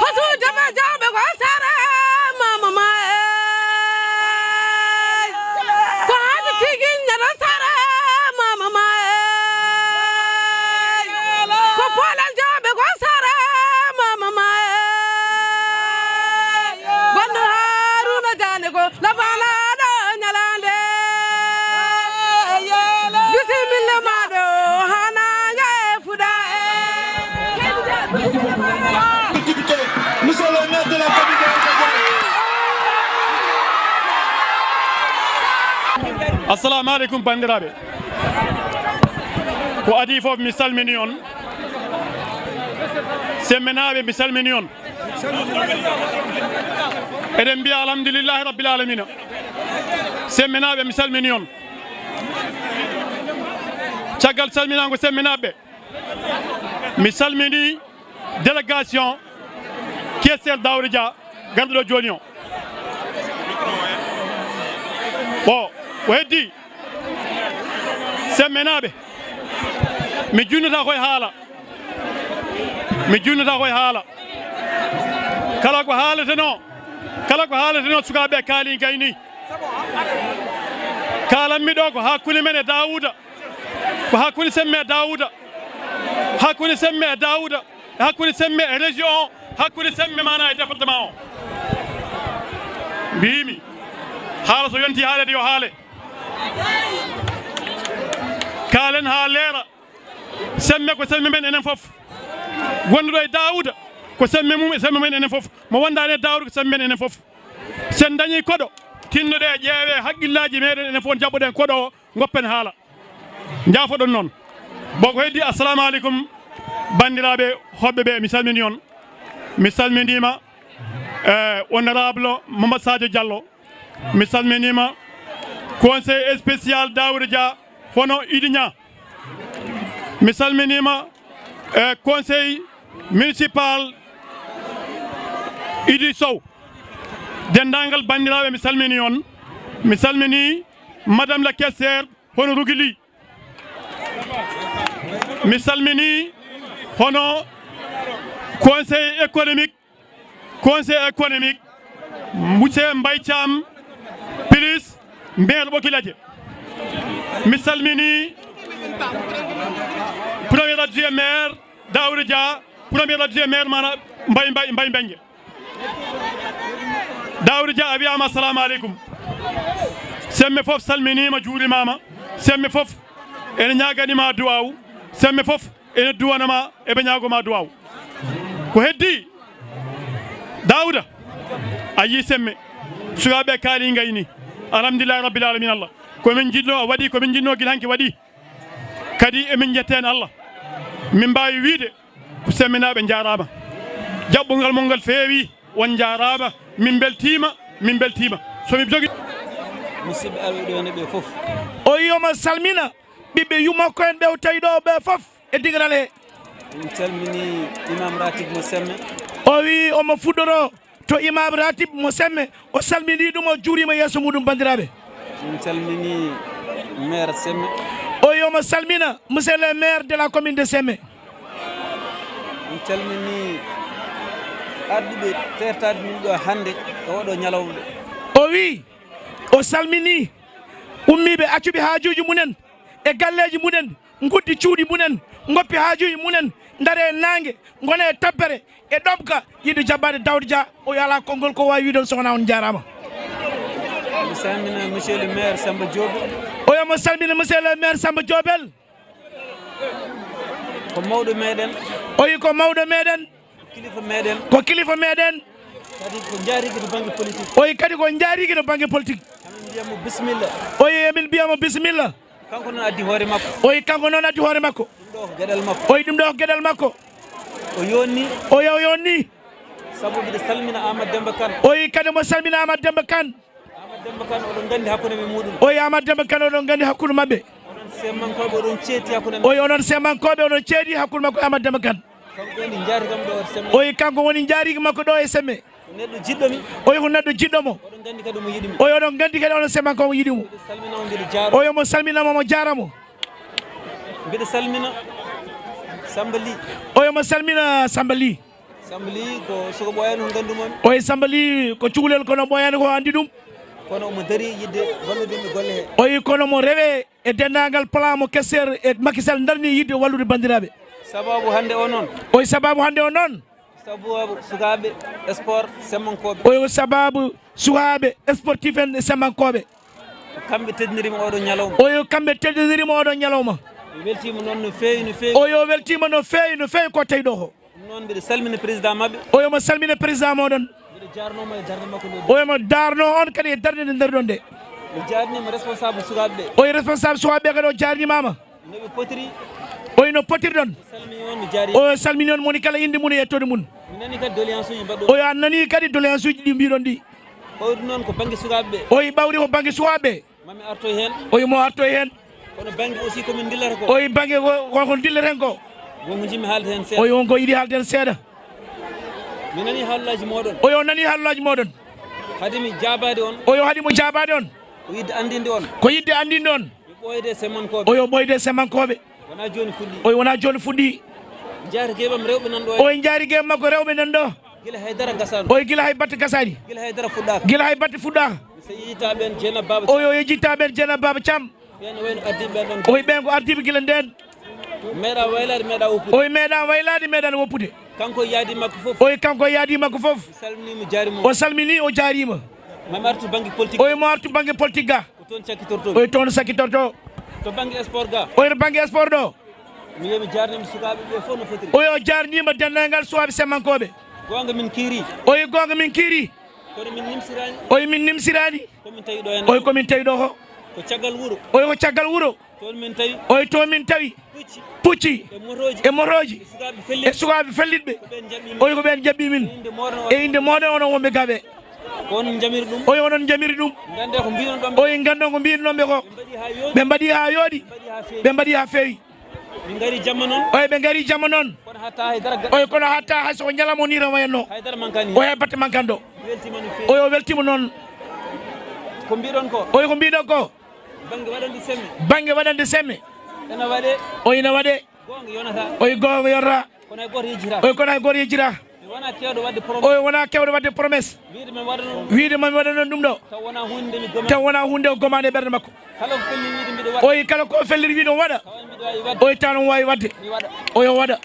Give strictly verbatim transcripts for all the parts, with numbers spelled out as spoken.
Fasu jama jawɓe ko sara mama ma e. Ko hande tigi ñana sara mama ma e. Ko polal jawɓe ko sara mama ma e. Gonɗo Haruna Jane ko labanaɗo ñalande. Bisimilla maɗo hana ñaye fuɗa e. Député, monsieur le maire de la commune de Oussouye. Assalamu aleykum, banndiraaɓe. Ko adii fof, mi salmini on. Semmenaaɓe, mi salmini on. Eɗen mbiya alhamdulillahi rabbil alamina. Semmenaaɓe, mi salmini on. Caggal salminaango semmenaaɓe, mi salmini délégation Kessel Daouda Dia garɗo ɗo jooni o. O, o heddi. Semmenaaɓe, mi junnata koye haala. Mi junnata koye haala. Kala ko haaletenoo, kala ko haaletenoo sukaaɓe kaali gayni. Kaalanmi ɗo ko hakkunde men e Daouda. Ko hakkunde semme e Daouda. Hakkunde semme e Daouda. Hakkunde semme e région o. Hakkunde semme mana e département o. Mbiymi, haala so yonti haalede yo haale. Kaalen haa leera. Semme ko semme men enen fof. Wonduɗo e Daouda ko semme mum e semme men enen fof. Mo wondaani e Daouda ko semme men enen fof. Sen dañi koɗo, tinnoɗe ƴeewe haqqillaaji meɗen enen fof, jaɓɓoɗen koɗo o, goppen haala. Njaafoɗon noon. Boko heddi, assalamu aleykum, banndiraaɓe hoɓɓe ɓe, mi salmini on. Mi salminiima, eh, honorable Mamadou Sadio Diallo. Mi salminiima conseil spécial Daouda Dia, hono Idi Niang. Mi salminiima, eh, conseil municipal Idi Sow. Denndaangal banndiraaɓe, mi salmini on. Mi salmini madame la caissière, hono Rougui Ly. Mi salmini hono conseil économique, conseil économique, monsieur Mbaye Thiam, plus maire Ɓoki Laaje. Mi salmini premier adjoint maire Daouda Dia, premier adjoint maire mana Mbaye, Mbaye, Mbaye Mbengue. Daouda Dia, a wiyaama assalamu aleykum. Semme fof salminiima, juurimaama. Semme fof ene ñaaganiima duwaawu. Semme fof ene duwanama, eɓe ñaagoma duwaaw. Ko heddi, Daouda, a yii semme, sukaaɓe kaali ngayni. Alhamdulillahi rabbil alamin Allah. Ko min jiɗno waɗi, ko min jiɗno gila hanki waɗi. Kadi emin jetta heen Allah. Min mbaawi wiide ko semmenaaɓe njaaraama. Jaɓɓungal mon ngal feewi, on njaaraama. Min mbeltiima, min mbeltiima. So mi jogi. Musidɓe arɓe ɗo ne ɓe fof. O wiyi omo salmina ɓiɓɓe yummakko en ɓe o tawi ɗo ɓe fof e digaral he. Min calmini imam ratib mo semme. O wi omo fuɗɗoro to imam ratib mo semme, o salmini ɗum, o juurima yeeso muɗum, bandiraɓe. Min calmini maire semme. O wi omo salmina monsieur le maire de la commune de Semme. Min calmini arɗuɓe tertade min ɗo hannde e oɗo ñalawma. O wi o salmini ummiiɓe, accuɓe haajuuji mumen e galleeji mumen, nguddi cuuɗi mumen, ngoppi haajuuji mumen, ndare e naange, ngona e tampere e ɗomka, yiɗi jabbaade Daouda Dia. O wi alaa konngol ko waawi wiide on, so wonaa on njaaraama. Mi salmina monsieur le maire Samba Diop. O wi omo salmina monsieur le maire Samba Diop. Ko mawɗo meɗen. O wi ko mawɗo meɗen. Kilifa meɗen. Ko kilifa meɗen. Kadi ko jaarigi to bannge politique. O wi kadi ko jaarigi to bannge politique. Emin mbiya mo bisimilla. O wi emin mbiya mo bisimilla. Kanko noon addi hoore makko. O wi kanko noon addi hoore makko. Ɗum ɗo ko geɗal makko. O wi ɗum ɗo ko geɗal makko. O yonni. O wi o yonni. Sabu mbiɗa salmina Amadou Demba Kane. O wi kadi mo salmina Amadou Demba Kane. Amadou Demba Kane, oɗon nganndi hakkunde men muɗum. O wi Amadou Demba Kane, oɗon nganndi hakkunde maɓɓe. Onon Semmankooɓe, oɗon ceedi hakkunde men. O wi onon Semmankooɓe, oɗon ceedi hakkunde makko e Amadou Demba Kane. Kanko woni njaarigi am ɗo e Semme. O wi kanko woni njaarigi makko ɗo e Semme. Neɗɗo jiɗɗo mi. O wi ko neɗɗo jiɗɗo mo. Oɗon nganndi kadi omo yiɗi mi. O wi oɗon nganndi kadi onon Semmba ko omo yiɗi mo. Miɗo salmina mo, mbiɗo jaarnoo mo. O wi omo salminama, o jaaraama. Mbiɗo salmina. Samba Ly. O wi omo salmina Samba Ly. Samba Ly ko suka ɓooyaani ko nganndu-maa mi. O wi Samba Ly ko cukalel kono ɓooyaani ko anndi ɗum. Kono omo darii yiɗde wallude mi golle he. O wi kono mo rewee e denndaangal plan mo Kester e Macky Sall ndarni yiɗde wallude banndiraaɓe. Sabaabu hannde o noon. O wi sabaabu hannde o noon. Sabaabu sukaaɓe sport Semmankooɓe. O wi sabaabu sukaaɓe sportif en Semmankooɓe. Kamɓe teddiniri mi oɗo ñalawma. O wi kamɓe teddiniri mo oɗo ñalawma. Mi weltiima noon no feewi, no feewi. O wi o weltiima no feewi, no feewi ko tawi ɗo ko. Ɗum noon mbiɗo salmina président maɓɓe. O wi omo salmina président moɗon. Mbiɗo jaarnoo mo e darnde makko nde. O wi omo darnoo on kadi e darnde nde ndariɗon nde. Mi jaarniima responsable sukaaɓe ɓe. O wi responsable sukaaɓe ɓe kadi o jaarnimaama. No ɓe potiri. O wi no potirɗon. Salmini on, mi jaari. O salmini on moni kala innde mum e yettoode mum. Mi nani kadi doléance uji mbaɗɗo. O wi a nani kadi doléance uji ɗi mbiɗon ɗi. Ɓawri noon ko bannge sukaaɓe ɓe. O wi ɓawri ko bannge sukaaɓe ɓe. Mami artoy heen. O wi mo artoy heen. Kono bannge aussi ko min ndillata ko. O wi bannge ko, ko, ko ndilleten ko. Wonko njiɗmi haalde heen seeɗa. O wi wonko yiɗi haalde heen seeɗa. Mi nani haalaaji mooɗon. O wi o nani haalaaji mooɗon. Hade mi jaabaade on. O wi hade mo jaabaade on. Ko yiɗde anndinde on. Ko yiɗde anndinde on. Mi ɓooyde Semmankooɓe. O wi o ɓooyde Semmankooɓe. Wonaa jooni fuɗɗii. O wi wonaa jooni fuɗɗii. Njaari geɓam rewɓe nan ɗo. O wi njaari geɓe makko rewɓe nan ɗo. Gila haydara gasaani. O wi gila hay batte gasaani. Gila haydara fuɗɗaaka. Gila hay batte fuɗɗaaka. So yejjittaa ɓeen Jeynaba Baaba. O wi o yejjittaa ɓeen Jeynaba Baaba Caam. Ɓeen wayno ardiiɓe ɓeen ɗoon. O wi ɓeen ko ardiiɓe gila ndeen. Meeɗaa waylaade, meeɗaa woppude. O wi meeɗaa waylaade, meeɗaa woppude. Kanko e yaadi makko fof. O wi kanko e yaadi makko fof. O salminii mo, jaari mo. O salminii, o jaariima. Mami artu bannge politique. O wi mo artu bannge politique ga. Ko toon cakkitortoo. O wi toon sakkitortoo. To bannge sport ga. O wi to bannge sport ɗo. Mi wiya mi jaarniima sukaaɓe ɓe fof no fotiri. O wi o jaarniima denndaangal sukaaɓe Semmankooɓe. Goonga min kiiri. O wi goonga min kiiri. Kono min nimsiraani. O wi min nimsiraani. Ko min tawi ɗo heen. O wi ko min tawi ɗo ko. Ko caggal wuro. O wi ko caggal wuro. Toon min tawi. O wi toon min tawi. Pucci. Pucci. E motooji. E motooji. E sukaaɓe fellitɓe. E sukaaɓe fellitɓe. Ko ɓeen njaɓɓi min. O wi ko ɓeen njaɓɓi min. E innde mooɗon. E innde mooɗon onon wonɓe ga ɓe. Ko onon njamiri ɗum. O wi onon njamiri ɗum. Nganndee ko mbiiɗon ɗoon ɓe. O wi nganndon ko mbiiɗon ɗoon ɓe ko. Ɓe mbaɗi haa yooɗi. Ɓe mbaɗi haa yooɗi. Ɓe mbaɗi haa feewi. Ɓe mbaɗi haa feewi. Ɓe ngari jamma noon. Ɓe ngari jamma noon. Kono hatta haydara ga- O wi kono hatta hay so ko ñalawma o ni tan wayatnoo. Haydara mankaani. O hay batte mankanɗo. Mi weltiima no feewi. O wi o weltiima noon. Ko mbiiɗon ko. O wi ko mbiiɗon ko. Bannge waɗande semme. Bannge waɗande semme. Ene waɗee. O wi ene waɗee. Goonga yonataa. O wi goonga yonataa. Kono hay gooto yejjitaa. O wi kono hay gooto yejjitaa. Mi wonaa keewɗo waɗde promesse. O wi wonaa keewɗo waɗde promesse. Wiide mami waɗa noon. Wiide mami waɗa noon ɗum ɗo. Taw wonaa huunde nde mi gomaani. Taw wonaa huunde o gomaani e ɓernde makko. Kala ko fellii wiide mbiɗo waɗa. O wi kala ko felliri wiide o waɗa. Tawa mbiɗo waawi waɗde. O wi tawa omo waawi waɗde. Mi waɗa. O wi o waɗa.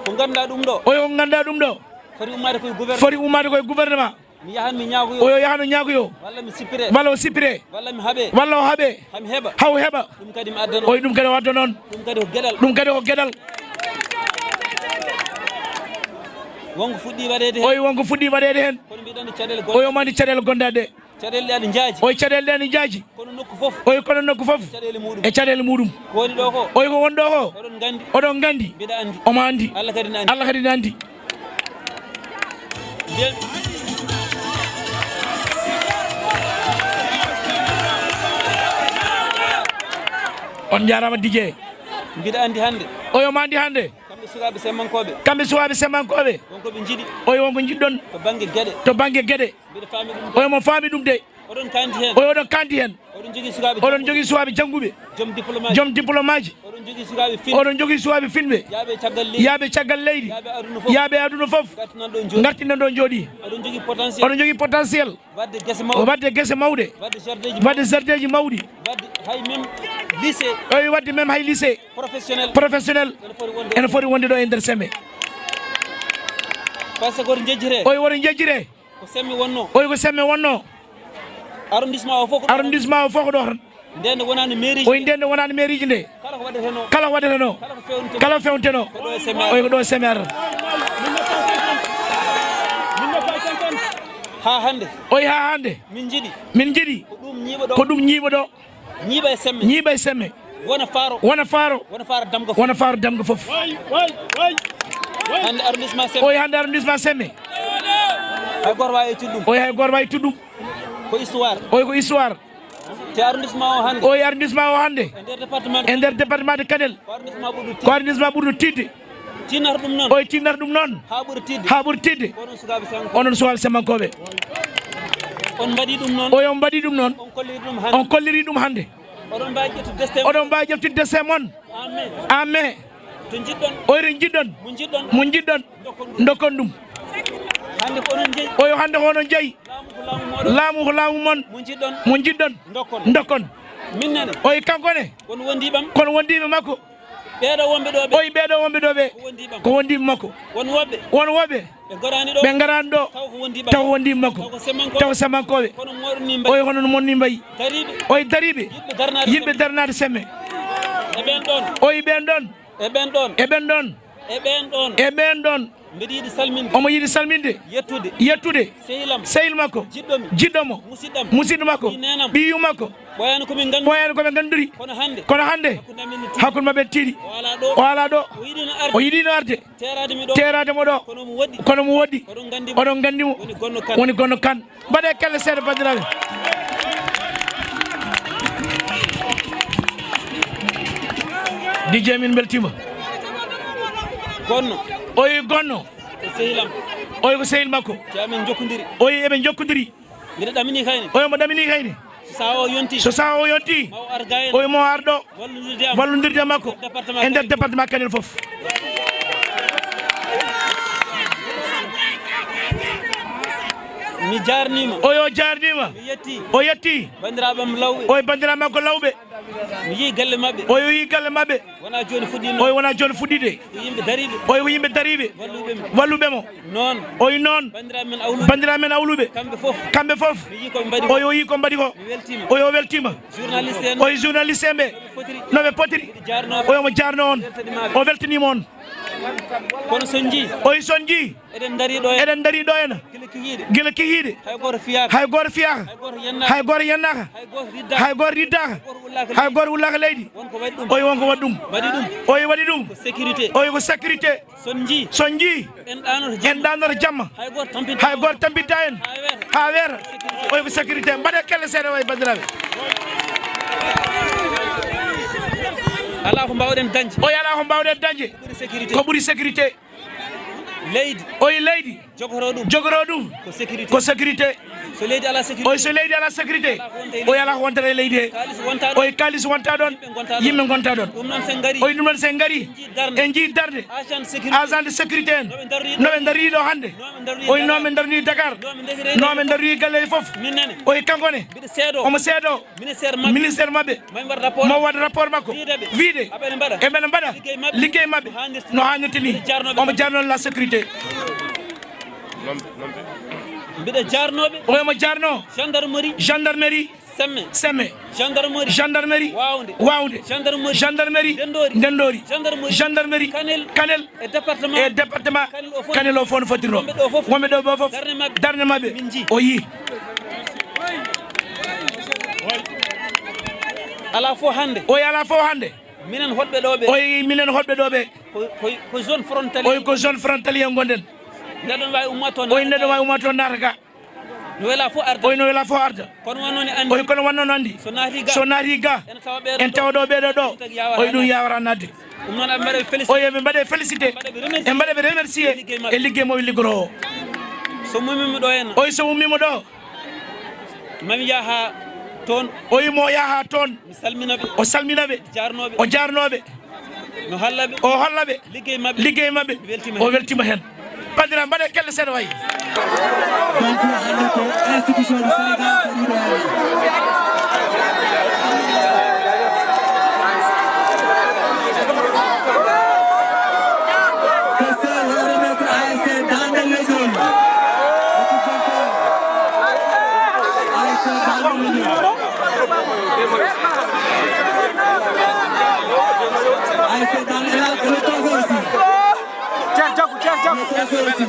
Ko ngannduɗaa ɗum ɗo. O wi ko ngannduɗaa ɗum ɗo. Foti ummaade koye gouvernement. Foti ummaade koye gouvernement. Mi yahan mi ñaagoyo. O wi o yahan o ñaagoyo. Walla mi sippiree. Walla o sippiree. Walla mi haɓee. Walla o haɓee. Haa mi heɓa. Haa o heɓa. Ɗum kadi mi adda noon. O wi ɗum kadi o adda noon. Ɗum kadi ko geɗal. Ɗum kadi ko geɗal. Wonko fuɗɗii waɗeede heen. O wi wonko fuɗɗii waɗeede heen. Kono mbiɗo anndi caɗeele. O wi omo anndi caɗeele gonnde ɗe. Caɗeele ɗe aɗa njaaji. O wi caɗeele ɗe aɗa njaaji. Kono nokku fof. O wi kono nokku fof. Caɗeele muɗum. E caɗeele muɗum. Ko woni ɗo ko. O wi ko woni ɗo ko. Oɗon nganndi. Oɗon nganndi. Mbiɗa anndi. Omo anndi. Allah kadi ne anndi. Allah kadi ne anndi. Mbiyen. On njaaraama D J. Mbiɗa anndi hannde. O wi omo anndi hannde. Kamɓe sukaaɓe Semmankooɓe. Kamɓe sukaaɓe Semmankooɓe. Wonko ɓe njiɗi. O wi wonko njiɗɗon. To bannge geɗe. To bannge geɗe. Mbiɗa faami ɗum. O wi omo faami ɗum de. Oɗon kaandi heen. O wi oɗon kaandi heen. Oɗon njogii sukaaɓe. Oɗon njogii sukaaɓe jannguɓe. Joom diplôme aji. Joom diplôme aji. Oɗon njogii sukaaɓe fin. Oɗon njogii sukaaɓe finɓe. Yaaɓe caggal leydi. Yaaɓe caggal leydi. Yaaɓe aduna fof. Yaaɓe aduna fof. Ngartinan ɗo njooɗi. Ngartinan ɗo njooɗi. Oɗon njogii potentiel. Oɗon njogii potentiel. Waɗde gese mawɗe. Waɗde gese mawɗe. Waɗde jardin ji mawɗi. Waɗde jardin ji mawɗi. Waɗde hay même lycée. O wi waɗde même hay lycée. Professionnel. Professionnel. Ene foti wonde. Ene foti wonde ɗo e nder Semme. Par ce que woto njejjire. O wi woto njejjire. Ko Semme wonnoo. O wi ko Semme wonnoo. Arrondissement o fof ko ɗo. Arrondissement o fof ko ɗo tan. Ndeen nde wonaani mairie ji. O wi ndeen nde wonaani mairie ji nde. Kala ko waɗetenoo. Kala ko waɗetenoo. Kala ko feewnitenoo. Kala ko feewnitenoo. Ko ɗo e Semme. O wi ko ɗo e Semme arata. Haa hannde. O wi haa hannde. Min njiɗi. Min njiɗi. Ko ɗum ñiiɓa ɗo. Ko ɗum ñiiɓa ɗo. Ñiiɓa e Semme. Ñiiɓa e Semme. Wona faaro. Wona faaro. Wona faaro Damga fof. Wona faaro Damga fof. Hannde arrondissement Semme. O wi hannde arrondissement Semme. Hay gooto waawi ittude ɗum. O wi hay gooto waawi ittude ɗum. Ko histoire. O wi ko histoire. Te arrondissement o hannde. O wi arrondissement o hannde. E nder département de. E nder département de Kanel. Ko arrondissement ɓurɗo tiiɗde. Ko arrondissement ɓurɗo tiiɗde. Tinnata ɗum noon. Oye tinnata ɗum noon. Haa ɓuri tiiɗde. Haa ɓuri tiiɗde. Onon sukaaɓe Semankoɓe. Onon sukaaɓe Semankoɓe. On mbaɗi ɗum noon. Oye on mbaɗi ɗum noon. On kolliri ɗum hannde. On kolliri ɗum hannde. Oɗon mbaawi ƴettude destin. Oɗon mbaawi ƴettude destin mon. Amen. Amen. To njiɗɗon. Oye to njiɗɗon. Mo njiɗɗon. Mo njiɗɗon. Ndokkon ɗum. Ndokkon ɗum. Hannde ko onon jeyi. Oye hannde ko onon jeyi. Laamu ko laamu mooɗon. Laamu ko laamu mon. Mo njiɗɗon. Mo njiɗɗon. Ndokkon. Ndokkon. Min nene. Oye kanko ne. Kono wondiiɓam. Kono wondiiɓe makko. Ɓeeɗo wonɓe ɗo ɓe. Oye ɓeeɗo wonɓe ɗo ɓe. Ko wondiiɓam. Ko wondiiɓe makko. Won woɓɓe. Won woɓɓe. Ɓe ngaraani ɗo. Ɓe ngaraani ɗo. Taw ko wondiiɓe. Taw ko wondiiɓe makko. Taw ko Semankoɓe. Taw ko Semankoɓe. Kono moɗon ni mbayi. Oye hono mon ni mbayi. Dariiɓe. Oye dariiɓe. Yiɗɓe darnaade. Yiɗɓe semme. Darnaade semme. E ɓeen ɗoon. Oye ɓeen ɗoon. E ɓeen ɗoon. E ɓeen ɗoon. E ɓeen ɗoon. E ɓeen ɗoon. Mbeɗa yiɗi salminde. Omo yiɗi salminde. Yettude. Yettude. Sehil am. Sehil makko. Jiɗɗo mi. Jiɗɗo mo. Musidɗo am. Musidɗo makko. Ɓii neenam. Ɓiyu makko. Ɓooyaani ko min ngannduri. Ɓooyaani ko min ngannduri. Kono hannde. Kono hannde. Hakkunde amen no tiiɗi. Hakkunde maɓɓe no tiiɗi. O alaa ɗo. O alaa ɗo. O yiɗino arde. O yiɗino arde. Teeraade mi ɗo. Teeraade mo ɗo. Kono mo woɗɗi. Kono mo woɗɗi. Oɗon nganndi mo. Oɗon nganndi mo. Woni Gonno Kan. Woni Gonno Kan. Mbaɗe kelle seeɗa, banndiraaɓe. D J, min mbeltiima. Gonno. Oye Gonno. Ko sehil am. Oye ko sehil makko. Te amin njokkondiri. Oye eɓe njokkondiri. Mbiɗa ɗamini kayne. Oye mo ɗamini kayne. So sahaa o yonti. So sahaa o yonti. Ma o ar ga en. Oye mo ar ɗo. Wallondirde am. Wallondirde makko. Département E nder Kanel. Département Kanel fof. Mi jaarniima. Oye o jaarniima. Mi yetti. O yetti. Banndiraaɓe am lawɓe. Oye banndiraaɓe makko lawɓe. Mi yii galle maɓɓe. Oye o yii galle maɓɓe. Wonaa jooni fuɗɗiino. Oye wonaa jooni fuɗɗiide. Ko yimɓe dariiɓe. Oye ko yimɓe dariiɓe. Walluɓe mi. Walluɓe mo. Noon. Oye noon. Banndiraaɓe men awluɓe. Banndiraaɓe men awluɓe. Kamɓe fof. Kamɓe fof. Mi yii ko ɓe mbaɗi ko. Oye o yii ko mbaɗi ko. Mi weltiima. Oye o weltiima. Journaliste en. Oye journaliste en ɓe. Potiri. No ɓe potiri. Jaarnooɓe. Oye mo jaarno on. Weltaniima. O weltaniima on. Kono so njii. Oye so njii. Eɗen ndarii ɗo en. Eɗen ndarii ɗo en. Gila kikiiɗe. Gila kikiiɗe. Hay gooto fiyaaka. Hay gooto fiyaaka. Hay gooto yennaaka. Hay gooto yennaaka. Hay gooto riddaaka. Hay gooto riddaaka. Hay gooto ullaaka leydi. Hay gooto ullaaka leydi. Won ko waɗi ɗum. Oye won ko waɗi ɗum. Waɗi ɗum. Waɗi ɗum. Ko sécurité. Oye ko sécurité. So njii. So njii. En ɗaanoto jamma. En ɗaanoto jamma. Hay gooto tampintaa. Hay gooto tampintaa en. Haa weeta. Haa weeta. Oye ko sécurité. Mbaɗe kelle seeɗa wayi banndiraaɓe. Alaa ko mbaawɗen dañde. Oye alaa ko mbaawɗen dañde. Ɓuri sécurité. Ko ɓuri sécurité. Leydi. Oye leydi. Jogoroo ɗum. Jogoroo ɗum. Ko sécurité. Ko sécurité. So leydi alaa sécurité. Oye so leydi alaa sécurité. Alaa ko wontata e leydi. Oye alaa ko wontata e leydi he. Kaalis wontaa ɗoon. Oye kaalis wontaa ɗoon. Yimɓe ngontaa ɗoon. Yimɓe ngontaa ɗoon. Ɗum noon so en ngarii. Oye ɗum noon so en ngarii. En njii darnde. En njii darnde. Agent de sécurité. Agent de sécurité en. No ɓe ndarri ɗo. No ɓe ndarri ɗo hannde. Oye no ɓe ndarri Dakar. No ɓe ndarri. No ɓe ndarri galle fof. Min nene. Oye kanko ne. Mbiɗa seedoo. Omo seedoo. Ministère maɓɓe. Ministère maɓɓe. Mo waɗ rapport. Mo waɗ rapport makko. Wiide ɓe. Wiide. Aɓe ne mbaɗa. Eɓe ne mbaɗa. Liggey maɓɓe. Liggey maɓɓe. No haanirta. No haanirta ni. Mbiɗa jaarnooɓe. Omo jaarnoo la sécurité. Mbiɗa jaarnooɓe. Oye mo jaarnoo. Gendarmerie. Gendarmerie. Semme. Semme. Gendarmerie. Gendarmerie. Waawde. Waawde. Gendarmerie. Gendarmerie. Ndenndoori. Ndenndoori. Gendarmerie. Gendarmerie. Kanel. Kanel. E département. E département. Kanel o fof. Kanel o fof no fottirnoo. Wonɓe ɗo fof. Wonɓe ɗo fof. Darnde maɓɓe. Darnde maɓɓe. Min njii. O yii. Alaa fof hannde. Oye alaa fof hannde. Minen hoɗɓe ɗo ɓe. Oye minen hoɗɓe ɗo ɓe. Ko, ko, ko zone frontalier. Oye ko zone frontalier ngonɗen. Neɗɗo ne waawi umma toon. Oye neɗɗo waawi umma toon naata ga. No wela fof arda. Oye no wela fof arda. Kono wonno ne anndi. Oye kono wonno ne anndi. So naati ga. So naati ga. En tawa ɓeeɗo. En tawa ɗo ɓeeɗo ɗo. Tagi yawata. Oye ɗum yawata naatde. Ɗum noon aɓe mbaɗa félicité. Oye ɓe mbaɗe félicité. Ɓe mbaɗa ɓe remercier. E liggey maɓɓe. E liggey mo ɓe liggotoo o. So ummiima ɗo henna. Oye so ummiima ɗo. Mami yaha toon. Oye mo yaha toon. Mi salmina ɓe. O salmina ɓe. Jaarnooɓe. O jaarnooɓe. No holla ɓe. O holla ɓe. Liggey maɓɓe. Liggey maɓɓe. Mi weltima. O weltima heen. Banndiraaɓe, mbaɗe kelle seeɗa wayi. Donc, hannde ko institution du Sénégal kadi ɗo hannde. Ko seeɗa, wona remettre A S C Dande Leñol. A S C Dande Leñol. A S C Dande Leñol, le trophée aussi. Ceer Jaggu, Ceer Jaggu. Le trophée aussi.